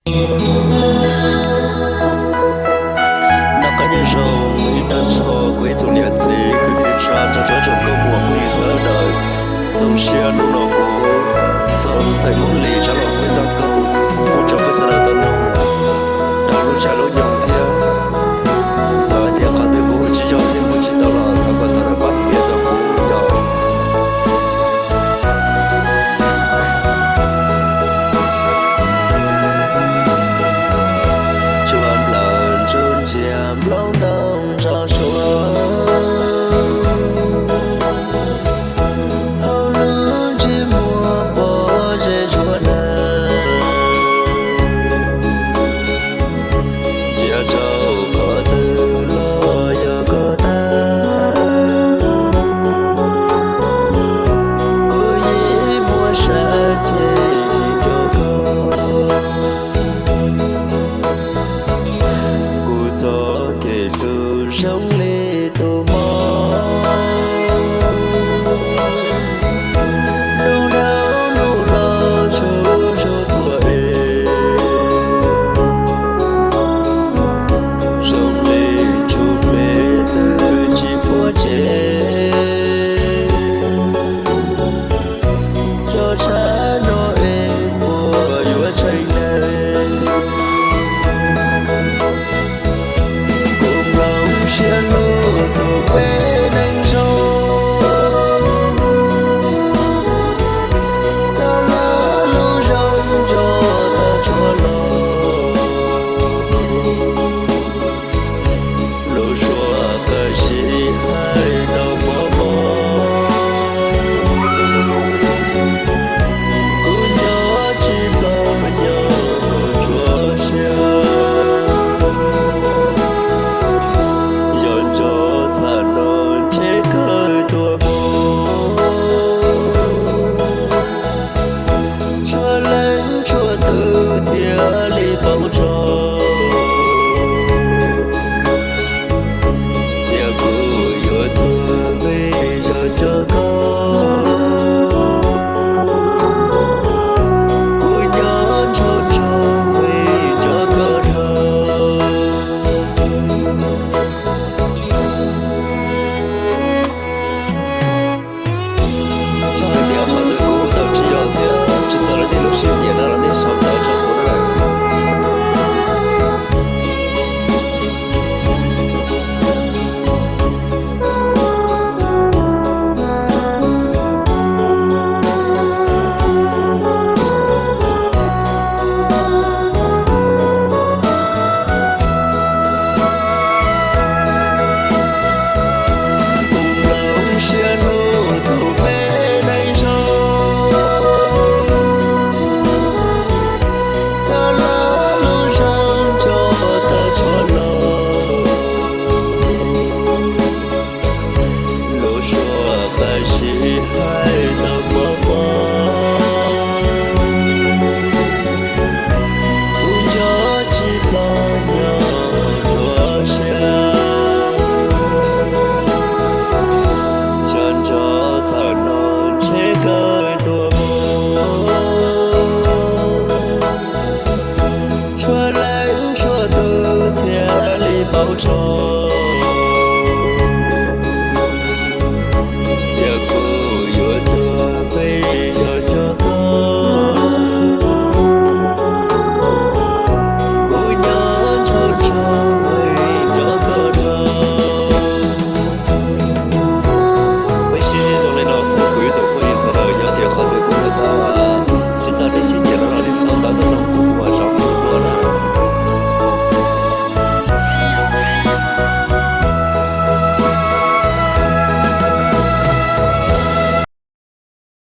Noj qab nyob zoo ib tag nrho kuv ib tsoom niam txiv kwv tij neej tsa, tsoom tub tsoom nkauj muam phooj ywg sawv daws. Zoo siab hnub no kuv Xeem Hmoob Lis Tsab Los Kuj Zaj Koog kuj tso peb sawv daws tau noog tau lub caij lub nyoog thiab. Txawm hais tias qhov twg kuv ua tsis yog thiab ua tsis tau los thov kom sawv daws pab piav txog kuv yom. Tshuav nplawm ntsuab ntsia nplooj ntoo nrog suav, hauv lub ntsej muag pom ze zuag nag. Ntsia rau qhov twg los yog koj tag, kuv yeej muaj sab ceg zis rau koj. Kuv txoj kev hlub zoo li tus mos, nug dhau nug los tsuj tsuj puag es, zoo li ntsuj plig twg tsis puag tsev. Zaj tshaj no es puas yuav tseem neeg? Kuv nplooj siab lug tus peb neeg zoo, koj lub lub zoo nrog tag tshuav los. Lub suab qab zib hais tau mob mob, kuv nco tsis plaub nyob hauv ntsuab siab. Yog nco txhaj no ntshe kawg tuag mus, tshuav leej tshuav tus thiaj li paub tso. Tiam kuv yuav tuag vim yog nco koj, kuv nyob ntshaus ntshaus vim nco koj dhau. Txog hais tias qhov twg kuv ua tau tsis yog thiab tsis txawj lawv tej lub siab nyiam no los nej sau ntawv rau kuv na. Kuv nplooj siab lug tus peb neeg zoo, koj lub lub zoo nrog tag tshuav los. Lub suab qab zib hais tau mob mob, kuv nco tsis plaub nyob ntsuab siab. Yog nco txhaj no ntshe kawg tuag mus, tshuav leej tshuav tus thiaj li paub tso.